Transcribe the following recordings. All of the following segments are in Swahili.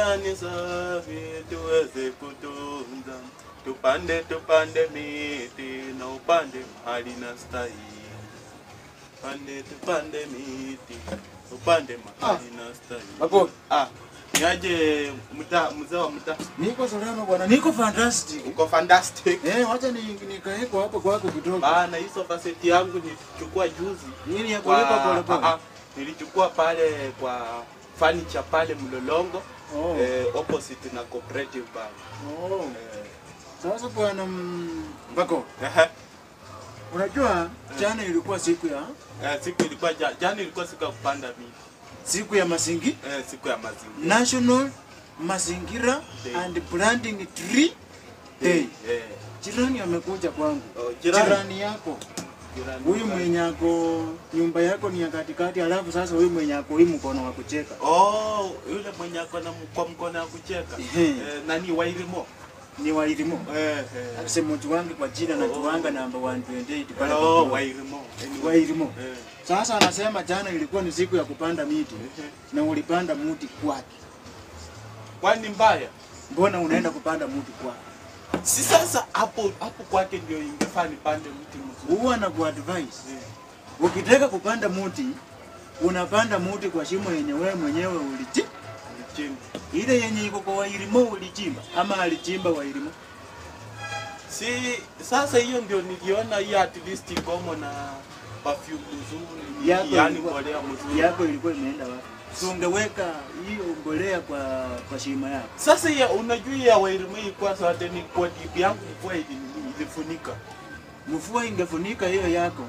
Mazingira ni safi tuweze kutunza. Tupande tupande miti na upande mahali na stahili. Pande tupande miti upande mahali na stahili. Hapo. Ah, niaje mtaa, mzee wa mtaa? Niko salama bwana, niko fantastic. Uko fantastic. Wacha nikae kwa hapo kwako kidogo. Bana, hizo facet yangu nilichukua juzi. Nini ya kulipa pole pole? Nilichukua pale kwa furniture pale Mlolongo. Oh. Opposite na Cooperative Bank. Oh. Sasa bwana Mbako. Unajua jana ilikuwa siku ya siku ilikuwa jana ilikuwa siku ya kupanda miti. Siku ya mazingira. Siku ya mazingira. National Mazingira Day. And Planting Tree Day. Jirani amekuja kwangu. Oh, jirani. Jirani yako. Huyu mwenye ako nyumba yako ni ya katikati, alafu sasa huyu mwenye ako huyu mkono wa kucheka. Oh, yule mwenye ako na kwa mkono wa kucheka. Nani Wairimo? Ni Wairimo. Akisema mtu wangu kwa jina na tuanga namba 128 pale. Oh, Wairimo. Wairimo. Sasa anasema jana ilikuwa ni siku ya kupanda miti na ulipanda mti kwake. Kwani mbaya? Mbona unaenda kupanda mti kwake? Si sasa hapo hapo kwake ndio ingefaa nipande mti mzuri. Huwa na kuadvise. Ukitaka kupanda mti, unapanda mti kwa shimo yenye wewe mwenyewe ulichimba. Ile yenye iko kwa Wairimo ulichimba ama alichimba Wairimo? Si sasa hiyo ndio niliona hii at least ikomo na perfume nzuri, yaani mbolea mzuri. Yako ilikuwa imeenda wapi? So ungeweka hiyo mbolea kwa shimo yako. Sasa ya unajua ya Wairimo ilikuwa sawa ni kwa deep yangu mvua ilifunika. Mvua ingefunika hiyo yako.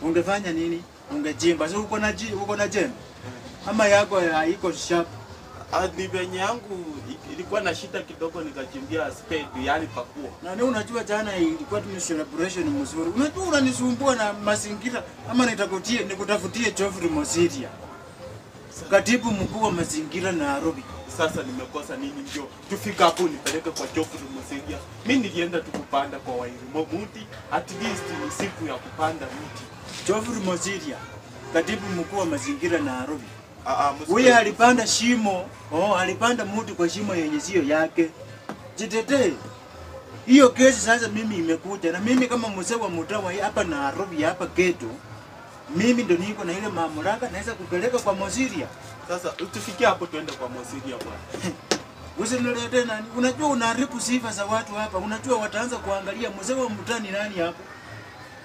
Ungefanya nini? Ungechimba. So uko na uko na jembe? Ama yako haiko sharp? Ni venye yangu ilikuwa na shida kidogo nikachimbia spade, yani pakua. Na ni unajua jana ilikuwa tu celebration mzuri. Unajua unanisumbua na mazingira ama nitakutie nikutafutie Geoffrey Mosiria. Katibu mkuu wa mazingira Nairobi. Sasa nimekosa nini ndio? Tufika hapo nipeleke kwa Geoffrey Mosiria. Mimi nilienda tu kupanda kwa Wairimo mti, at least ni siku ya kupanda mti. Geoffrey Mosiria, katibu mkuu wa mazingira Nairobi. Huyu alipanda shimo, alipanda mti kwa shimo yenye sio yake. Jitetee. Hiyo kesi sasa mimi imekuja na mimi kama mzee wa mtaa wa hapa Nairobi hapa ghetto, mimi ndo niko na ile mamlaka naweza kupeleka kwa Mosiria. Sasa tufikie hapo tuende kwa Mosiria bwana. Usiniletee nani? Unajua unaharibu sifa za watu hapa. Unajua wataanza kuangalia mzee wa mtaa ni nani hapo.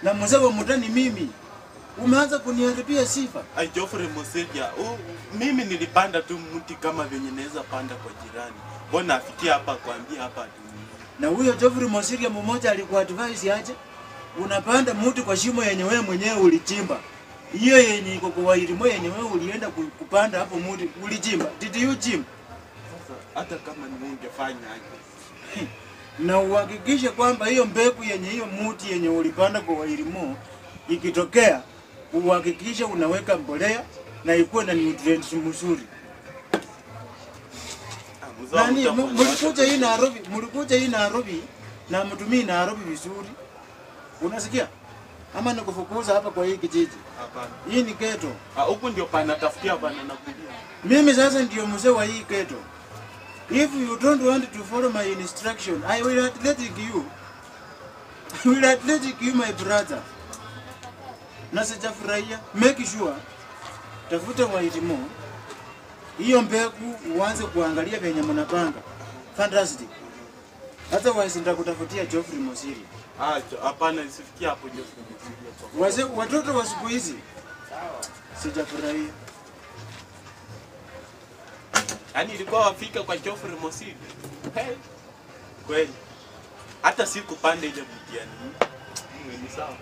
Na mzee wa mtaa ni mimi. Umeanza kuniharibia sifa. Ai Geoffrey Mosiria, mimi nilipanda tu mti kama venye naweza panda kwa jirani. Mbona afikia hapa kuambia hapa tu? Na huyo Geoffrey Mosiria mmoja alikuwa advise aje? Unapanda mti kwa shimo yenye wewe mwenyewe ulichimba. Hiyo yenye iko kwa Wairimo yenye wewe ulienda kupanda hapo mti ulichimba. Did you chimba? Sasa hata kama ni ungefanya aje? Na uhakikishe kwamba hiyo mbegu yenye hiyo mti yenye ulipanda kwa Wairimo ikitokea uhakikishe unaweka mbolea na ikuwe na nutrients mzuri. Nani mlikuja hii Nairobi, mlikuja hii Nairobi na mtumii Nairobi vizuri. Unasikia? Ama nikufukuza hapa kwa hii kijiji. Hapana. Hii ni ghetto. Huku ndio panatafutia bana na kulia. Mimi sasa ndio mzee wa hii ghetto. If you don't want to follow my instruction, I will athletic you. I will athletic you my brother. Na sijafurahia. Make sure tafuta Wairimo. Hiyo mbegu uanze kuangalia venye mnapanga. Fantastic. Hata wasi nitakutafutia Geoffrey Mosiria. Hapana isifikie hapo Geoffrey Mosiria. Wazee watoto wa siku hizi. Sijafurahia. Yaani ilikuwa wafika kwa Geoffrey Mosiria. Hey. Kweli. Hata sikupanda ile mti yani. Ni sawa.